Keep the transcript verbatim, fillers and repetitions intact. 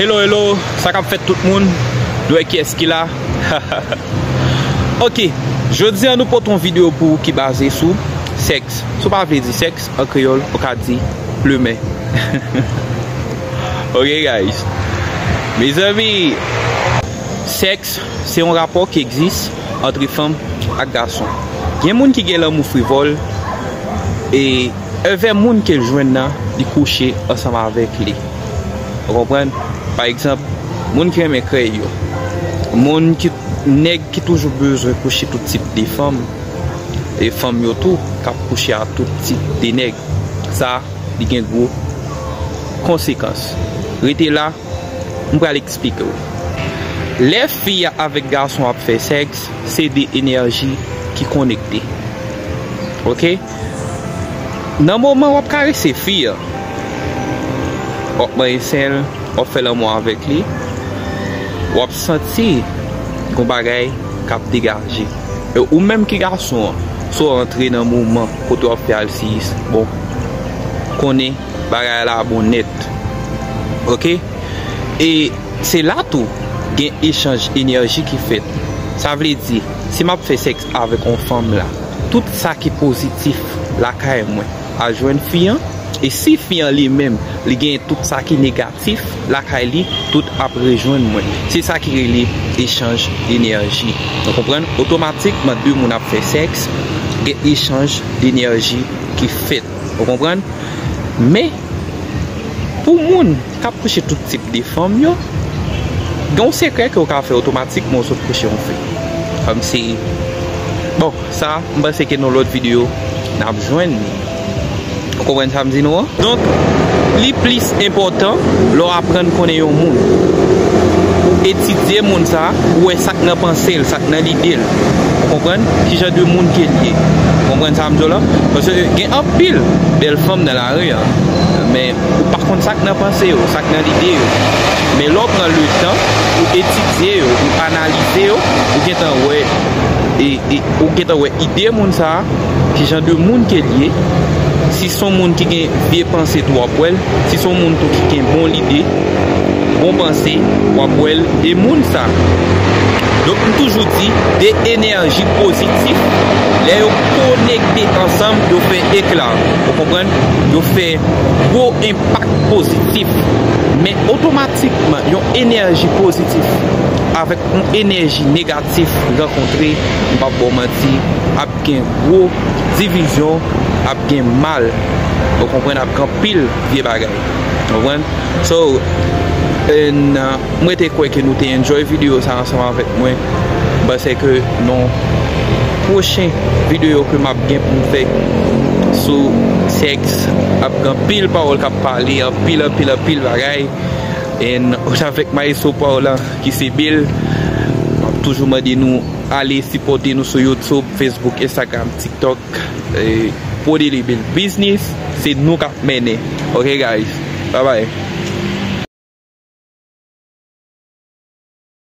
Hello, hello, sa k ap fèt tout moun? Nou wè kiyès ki la? Ok, jodi a nou pote yon videyo pou ou ki baze sou sèks. Sa pa vle di sèks, an kreyòl, ou ka di plimen. Ok, guys. Mezanmi, sèks, se yon rapò ki egzis antre fanm ak gason. Gen moun ki gen lanmou frivòl, e èvè moun ke l jwenn nan, li kouche ansanm avèk li. Ou konprann? Pa egzanp, moun ki renmen krèy yo. Moun ki, nèg ki toujou bezwen kouche tout tip de fanm. E fanm yo tou, k ap kouche a tout tip de nèg. Sa, li gen gwo konsekans. Rete la, m pral eksplike w. Lè fi a avèk gason ap fè sèks, se de enèji ki konekte. Ok? Nan moman w ap karese fi a, w ap manyen sen l, w ap fè lanmou avèk li, w ap santi gon bagay k ap degaje. E ou menm ki gason an, si w rantre nan moman kote w ap fè alsiyis, bon, konnen bagay la bon nèt. Ok? E se la tou, gen echanj enèji ki fèt. Sa vle di, si m ap fè sèks avèk yon fanm la, tout sa ki pozitif lakay mwen a jwenn fi an, e si fi an li menm, li gen tout sa ki negatif lakay li, tout ap rejwenn mwen. Se sa ki rele echanj enèji. Ou konprann? Otomatikman, de moun ap fè sèks, gen echanj enèji ki fèt. Ou konprann? Men, pou moun k ap kouche tout tip de fanm yo, gen yon sekrè ke w ka fè otomatikman w sot kouche yon fi. Kòmsi, bon, sa, m panse ke nan lòt videyo, n ap jwenn li. Ou konprann sa m di nou an? Donk, li plis enpòtan lè w aprann konnen yon moun. Ou etidye moun sa, ou wè sa k nan panse l, sa k nan lide l. Ou konprann? Ki jan de moun ke l ye. Ou konprann sa m di w la? Paske gen anpil bèl fanm nan lari a, men ou pa konn sa k nan panse yo, sa k nan lide yo. Men lè w pran letan, ou etidye yo, ou analize yo, ou gentan wè, e, e, ou gentan wè ide moun sa a, ki jan de moun ke l ye. Si s on moun ki gen vye panse tou, w ap wè l. Si s on moun tou ki gen bon lide, bon panse, w ap wè l. E moun sa, donk, m toujou di, de enèji pozitif, lè yo konekte ansanm, yo fè ekla. Ou konprann? Yo fè gwo enpak pozitif. Men otomatikman, yon enèji pozitif avèk yon enèji negatif rankontre, m p ap ba w manti, ap gen gwo divizyon, ap gen mal. Ou konprann? Ap gen anpil vye bagay. Ou konprann? So, and, uh, mwen te kwè ke nou te enjoy videyo sa ansanm avèk mwen. M panse ke nan pwochen videyo ke m ap gen pou m fè sou sèks, ap gen anpil pawòl k ap pale, anpil, anpil, anpil bagay. And ou t avèk maestro pa w la, ki se Bill. M ap toujou mande nou ale sipòte nou sou YouTube, Facebook, Instagram, TikTok. E, Prodeli Bill Business, se nou k ap mennen. Ok, guys? Bye bye.